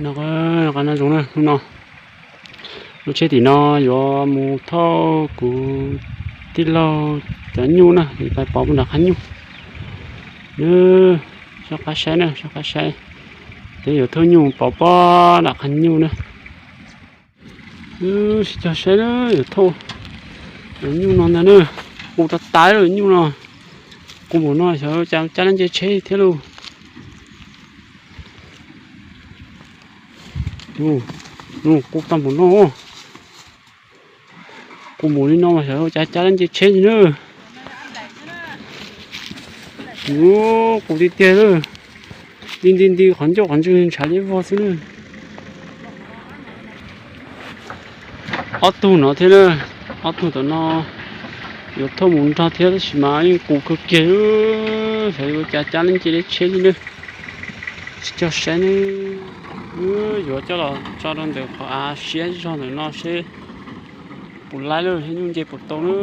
No, qab no zoo na, hnub no lub tsheb tim no yuav mus thauj kuv tij laug cov nyuj na, nws pais pov puag nram qab nyuj. Nws, soj qab saib na, soj qab saib, ces yuav thauj nyuj pov puag nram qab nyuj na. Sib cog saib na, yuav thauj cov nyuj no ntag na. Qus tas tas lawm nyuj no. Qus npaum no xyov cas cab leej nce tsheb thiab lauj. Qus tag npaum no, qus npaum li no mas xyov cas cab leej nce tsheb li na. Qus tiag tiag lawm, nti nti nti qhov ncauj qhov ntswg ntshav liab vog xwb na. Ob tug no thiab na, ob tug tom no yuav thauj mus nrog thiab tab sis mas yeej qus kawg kiag, xyov yuav cas cab leej nce tsheb li na. Sib cog saib ne, yuav coj los tso rau ntawm qhov av siab zog ntawm no seb puas laib lawm, nyuj nce puas tau na.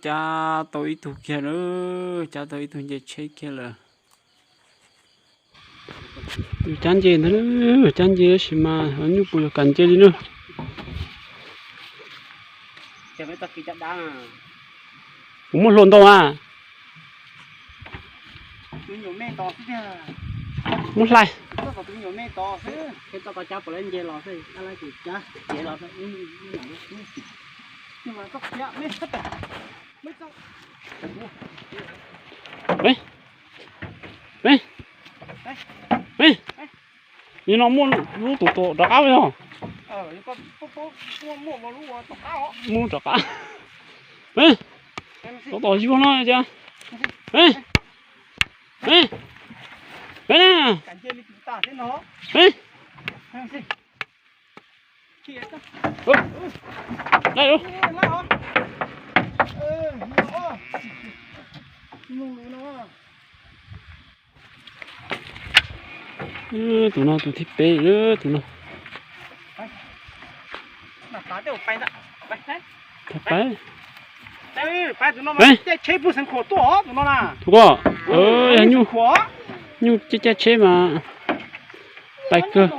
Cab tau ib tug kiag lawm, cab tau ib tug nce tsheb kiag lawm. Cab nce ntag, cab nce tab sis mas nyuj puas yuav kam nce li na. Kuv muab hlua ntau a. Muab hlais. Nim no muaj lub tus tom rov qab yog. Muaj lub rov qab. Tom tom yuag no cia. Dai lauj. Tus no tus thib peb, tus no. Tus koj, yog nyuj, nyuj caij caij tsheb mas pais kawg.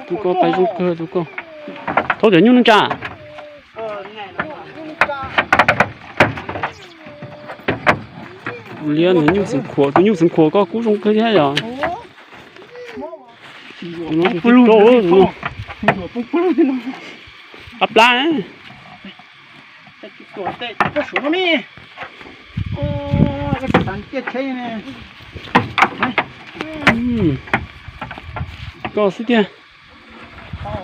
Tus koj pais zoo kawg tus koj. Thauj cov nyuj neej tsa. Liab nws nyuj xeev khuam, tus nyuj xeev khuam koj kub zoo kawg thiab yom. Tus no tus thib plaub, tus no. Plab plab. Koj xwb tiag.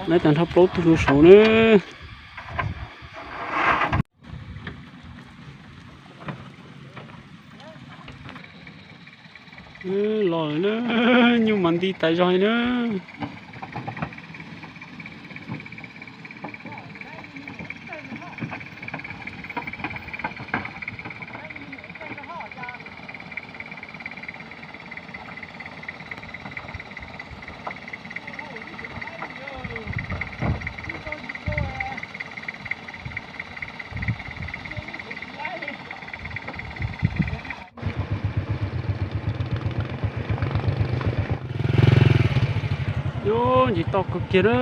Lawv tag nrho plaub tug saud na. Los na, nyuj mas nti tas zog li na. Yuav nce toj kawg kiag na.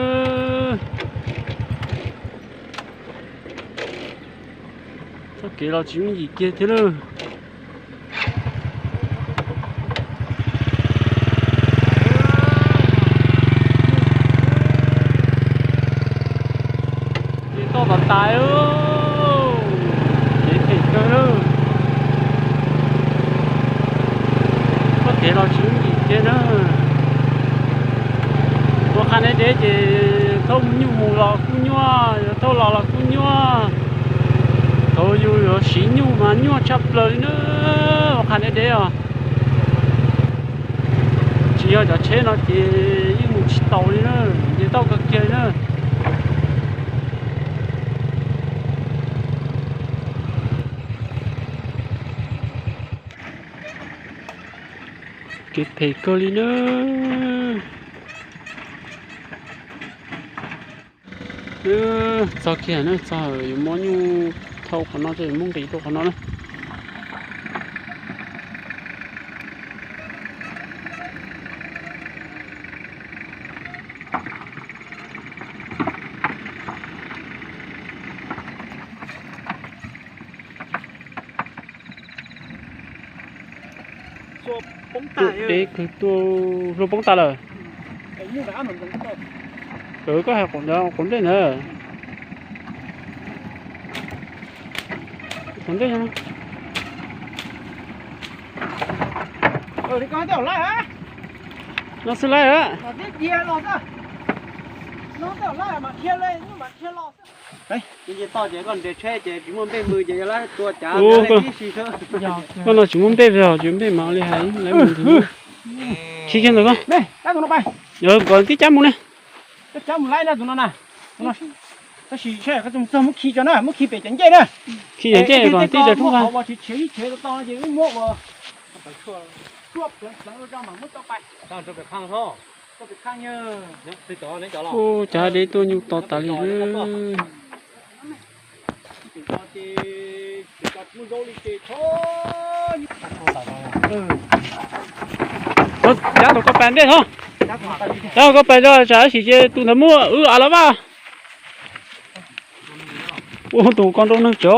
Txoj kev los tsis yooj yim kiag thiab lawm. Ces toj tas tas, kev phem kawg lawm. Txoj kev los tsis yooj yim kiag na. Ua qhov deb deb ces thauj nyuj mus los kuj nyuaj, yuav thauj los los kuj nyuaj. Thaum yus yuav siv nyuj mas nyuaj tshaj plaws li na. Ua qhov deb deb os. Tsis yog cov tsheb no ces yeej mus tsis taus li na, nce toj kawg kiag li na. Kev phem kawg li na. Txog kiag na, txog yuav muab nyuj thauj qhov no, ces yuav muab nqis rau qhov no na. Tuaj deb kawg, tuaj hlua poob tas lawm. Koj hais quav ntej ntawd. Quav ntej no xwb laij a. Koj no tsis muaj npej os, tsis muaj npej mas li hais lawv mus ntxiv. Khi kiag ntawm koj. Yog kom tib cab mus ne. Tab sis txog muab khi tso na, muab khi pem cov ncej na. Khi cov ncej kom tib cov roob qa. Cov deb tuaj nyuj to tas li. Cab tus koj pais ntej tho. Cab tus koj pais tso, tsam sim ces tus ntawd muaj wb a la vaj. Ua tus koj nrau neeg tso.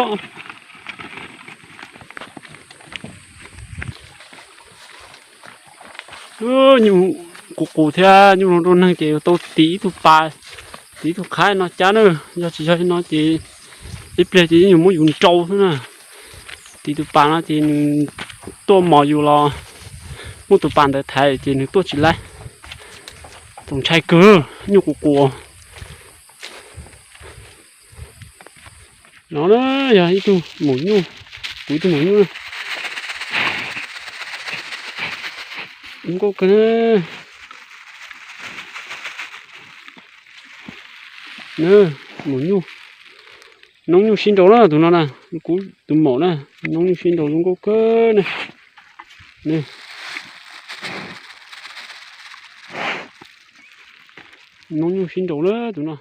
Nyuj qus qus thiab nyuj nrau neeg ces yuav tau tiv ib tug pas, tiv ib tug qhaib no cab na. Yog tsis yog li no ces ib pliag ces yeej yuav muab yus nrau xwb na. Tiv tus pas no ces nws tuaj mos yus los muab tus pas ntawd thaiv ces nws tuaj tsis laib. Txaus ntshai kawg, nyuj qus qus. No na, yog ib tug maum nyuj, kuv ib tug maum nyuj na. Zoo nkauj kawg. Maum nyuj, noob nyuj sib nraus na tus no na, kuv tus maum na, noob nyuj sib nraus zoo nkauj kawg na. Noob nyuj sib nraus na tus no.